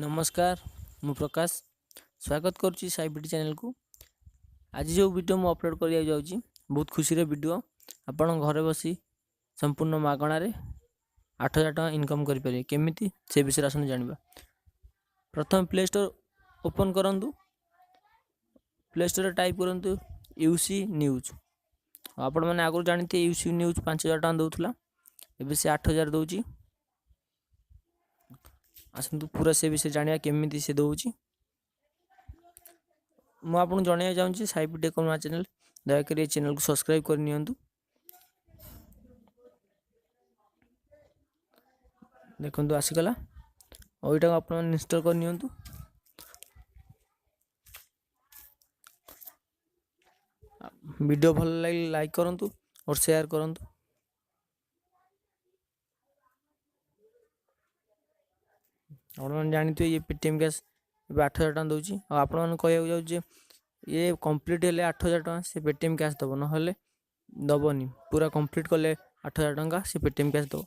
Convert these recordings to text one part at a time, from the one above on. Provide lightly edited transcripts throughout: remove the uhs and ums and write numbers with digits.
ନମସ୍କାର, ମୁଁ ପ୍ରକାଶ ସ୍ୱାଗତ କରୁଛି ସାଇବିଟି ଚ୍ୟାନେଲକୁ। ଆଜି ଯେଉଁ ଭିଡ଼ିଓ ମୁଁ ଅପଲୋଡ଼ କରିବାକୁ ଯାଉଛି, ବହୁତ ଖୁସିର ଭିଡ଼ିଓ। ଆପଣ ଘରେ ବସି ସମ୍ପୂର୍ଣ୍ଣ ମାଗଣାରେ 8000 ଟଙ୍କା ଇନକମ୍ କରିପାରିବେ କେମିତି, ସେ ବିଷୟରେ ଆସନ୍ତୁ ଜାଣିବା। ପ୍ରଥମେ ପ୍ଲେ ଷ୍ଟୋର୍ ଓପନ୍ କରନ୍ତୁ। ପ୍ଲେ ଷ୍ଟୋରରେ ଟାଇପ୍ କରନ୍ତୁ ୟୁସି ନ୍ୟୁଜ୍। ଆପଣମାନେ ଆଗରୁ ଜାଣିଥିବେ, ୟୁସି ନ୍ୟୁଜ୍ 5000 ଟଙ୍କା ଦେଉଥିଲା, ଏବେ ସେ 8000 ଦେଉଛି। ଆସନ୍ତୁ ପୁରା ସେ ବିଷୟରେ ଜାଣିବା, କେମିତି ସେ ଦେଉଛି। ମୁଁ ଆପଣଙ୍କୁ ଜଣାଇବାକୁ ଚାହୁଁଛି, ସାଇପି ଟେକ୍ ନୂଆ ଚ୍ୟାନେଲ୍, ଦୟାକରି ଏ ଚ୍ୟାନେଲ୍କୁ ସବସ୍କ୍ରାଇବ୍ କରିନିଅନ୍ତୁ। ଦେଖନ୍ତୁ, ଆସିଗଲା। ଆଉ ଏଇଟାକୁ ଆପଣମାନେ ଇନଷ୍ଟଲ୍ କରିନିଅନ୍ତୁ। ଭିଡ଼ିଓ ଭଲ ଲାଗିଲେ ଲାଇକ୍ କରନ୍ତୁ ଓ ସେୟାର କରନ୍ତୁ। ଆପଣମାନେ ଜାଣିଥିବେ, ଇଏ ପେଟିଏମ୍ କ୍ୟାସ୍ ଏବେ 8000 ଟଙ୍କା ଦେଉଛି। ଆଉ ଆପଣମାନଙ୍କୁ କହିବାକୁ ଯାଉଛି ଯେ ଇଏ କମ୍ପ୍ଲିଟ୍ ହେଲେ 8000 ଟଙ୍କା ସେ ପେଟିଏମ୍ କ୍ୟାସ୍ ଦେବ, ନହେଲେ ଦେବନି। ପୁରା କମ୍ପ୍ଲିଟ୍ କଲେ 8000 ଟଙ୍କା ସେ ପେଟିଏମ୍ କ୍ୟାସ୍ ଦେବ।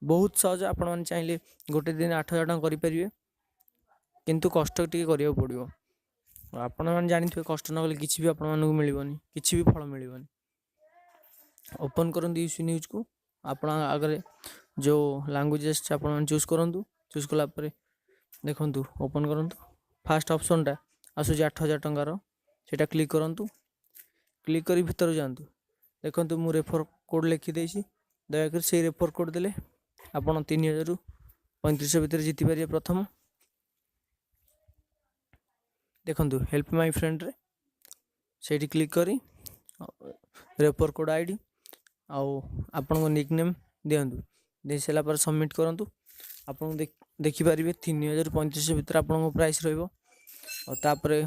ବହୁତ ସହଜ। ଆପଣମାନେ ଚାହିଁଲେ ଗୋଟେ ଦିନ 8000 ଟଙ୍କା କରିପାରିବେ, କିନ୍ତୁ କଷ୍ଟ ଟିକେ କରିବାକୁ ପଡ଼ିବ। ଆପଣମାନେ ଜାଣିଥିବେ, କଷ୍ଟ ନ କଲେ କିଛି ବି ଆପଣମାନଙ୍କୁ ମିଳିବନି, କିଛି ବି ଫଳ ମିଳିବନି। ଓପନ୍ କରନ୍ତୁ ୟୁସି ନ୍ୟୁଜ୍କୁ। ଆପଣ ଆଗରେ ଯେଉଁ ଲାଙ୍ଗୁଏଜେସ୍ ଆପଣମାନେ ଚୁଜ୍ କରନ୍ତୁ। ଚୁଜ୍ କଲା ପରେ ଦେଖନ୍ତୁ, ଓପନ୍ କରନ୍ତୁ। ଫାଷ୍ଟ ଅପସନ୍ଟା ଆସୁଛି 8000 ଟଙ୍କାର, ସେଇଟା କ୍ଲିକ୍ କରନ୍ତୁ। କ୍ଲିକ୍ କରି ଭିତରକୁ ଯାଆନ୍ତୁ। ଦେଖନ୍ତୁ, ମୁଁ ରେଫର୍ କୋଡ଼୍ ଲେଖିଦେଇଛି। ଦୟାକରି ସେଇ ରେଫର୍ କୋଡ଼୍ ଦେଲେ ଆପଣ 3000ରୁ 3500 ଭିତରେ ଜିତିପାରିବେ। ପ୍ରଥମ ଦେଖନ୍ତୁ, ହେଲ୍ପ ମାଇ ଫ୍ରେଣ୍ଡରେ ସେଇଠି କ୍ଲିକ୍ କରି ରେଫର୍ କୋଡ଼୍ I D ଆଉ ଆପଣଙ୍କ ନିକ୍ ନେମ୍ ଦିଅନ୍ତୁ। ଦେଇ ସାରିଲା ପରେ ସବମିଟ୍ କରନ୍ତୁ। ଆପଣଙ୍କୁ ଦେଖିପାରିବେ, 3000ରୁ 3500 ଭିତରେ ଆପଣଙ୍କ ପ୍ରାଇସ୍ ରହିବ। ଆଉ ତାପରେ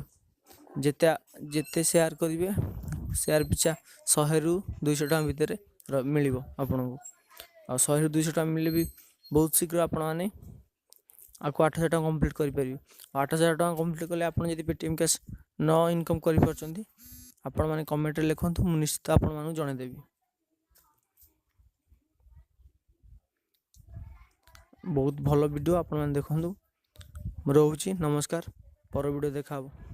ଯେତେ ଯେତେ ସେୟାର କରିବେ, ସେୟାର ପିଛା 100ରୁ 200 ଟଙ୍କା ଭିତରେ ମିଳିବ ଆପଣଙ୍କୁ। ଆଉ 100ରୁ 200 ଟଙ୍କା ମିଳିଲେ ବି ବହୁତ ଶୀଘ୍ର ଆପଣମାନେ ଆକୁ 8000 ଟଙ୍କା କମ୍ପ୍ଲିଟ୍ କରିପାରିବେ। ଆଉ 8000 ଟଙ୍କା କମ୍ପ୍ଲିଟ୍ କଲେ ଆପଣ ଯଦି ପେଟିଏମ୍ କ୍ୟାସ୍ ନ ଇନକମ୍ କରିପାରୁଛନ୍ତି, ଆପଣମାନେ କମେଣ୍ଟରେ ଲେଖନ୍ତୁ, ମୁଁ ନିଶ୍ଚିତ ଆପଣମାନଙ୍କୁ ଜଣାଇଦେବି। ବହୁତ ଭଲ ଭିଡ଼ିଓ, ଆପଣମାନେ ଦେଖନ୍ତୁ। ମୁଁ ରହୁଛି, ନମସ୍କାର। ପର ଭିଡ଼ିଓ ଦେଖା ହେବ।